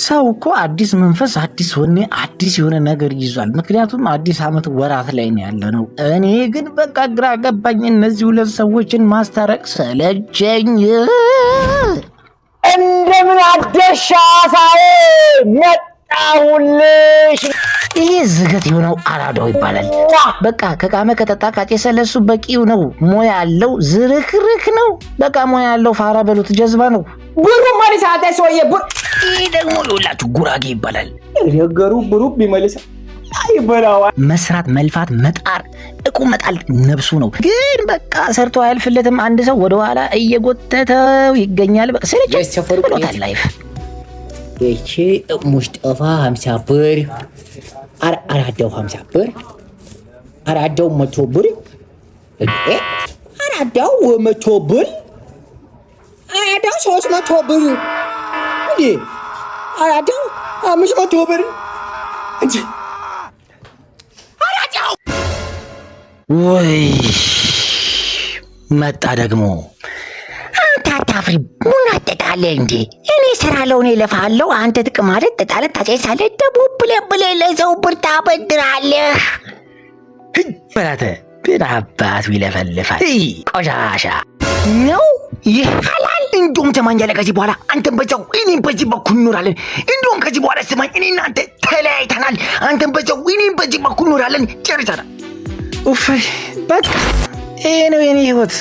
ሰው እኮ አዲስ መንፈስ፣ አዲስ ወኔ፣ አዲስ የሆነ ነገር ይዟል። ምክንያቱም አዲስ ዓመት ወራት ላይ ነው ያለ ነው። እኔ ግን በቃ ግራ ገባኝ። እነዚህ ሁለት ሰዎችን ማስታረቅ ሰለቸኝ። እንደምን አደርሽ አሳዬ፣ መጣሁልሽ። ይሄ ዝገት የሆነው አራዳው ይባላል። በቃ ከቃመ ከጠጣ ካጨሰ ለሱ በቂው ነው። ሙያ ያለው ዝርክርክ ነው። በቃ ሙያ ያለው ፋራ በሉት ጀዝባ ነው። ብሩ መልስ፣ አንተ ሰውዬ ብር። ይህ ደግሞ ይኸውላችሁ ጉራጌ ይባላል። ነገሩ ብሩ ቢመልስ አይበላዋ። መስራት፣ መልፋት፣ መጣር እቁ መጣል ነብሱ ነው። ግን በቃ ሰርቶ አያልፍለትም። አንድ ሰው ወደኋላ እየጎተተው ይገኛል። በቃ ስልችት የሰፈሩ ብሎታል life። ይቺ ሙሽጠፋ 50 ብር፣ አራዳው 50 ብር፣ አራዳው 100 ብር፣ አራዳው 100 ብር፣ አራዳው 300 ብር፣ እንዴ አራዳው 500 ብር እንጂ። ወይ መጣ ደግሞ። አንተ አታፍሪ፣ ቡና ትጠጣለህ እንዴ? እኔ እሰራለሁ፣ እኔ እለፋለሁ። አንተ ትቅማለህ፣ ትጠጣለህ፣ ታጨሳለህ፣ ደግሞ ብለህ ብለህ ለሰው ብር ታበድራለህ። በላተ ምን አባቱ ይለፈልፋል? ቆሻሻ ነው ይህ ሐላል። እንዲሁም ተማኛለህ። ከዚህ በኋላ አንተም በዛው እኔም በዚህ በኩል እንኖራለን። እንዲሁም ከዚህ በኋላ ስማኝ፣ እኔ እናንተ ተለያይተናል። አንተም በዛው እኔም በዚህ በኩል እንኖራለን። ጨርሰናል። ኡፍ በቃ ይሄ ነው የኔ ህይወት።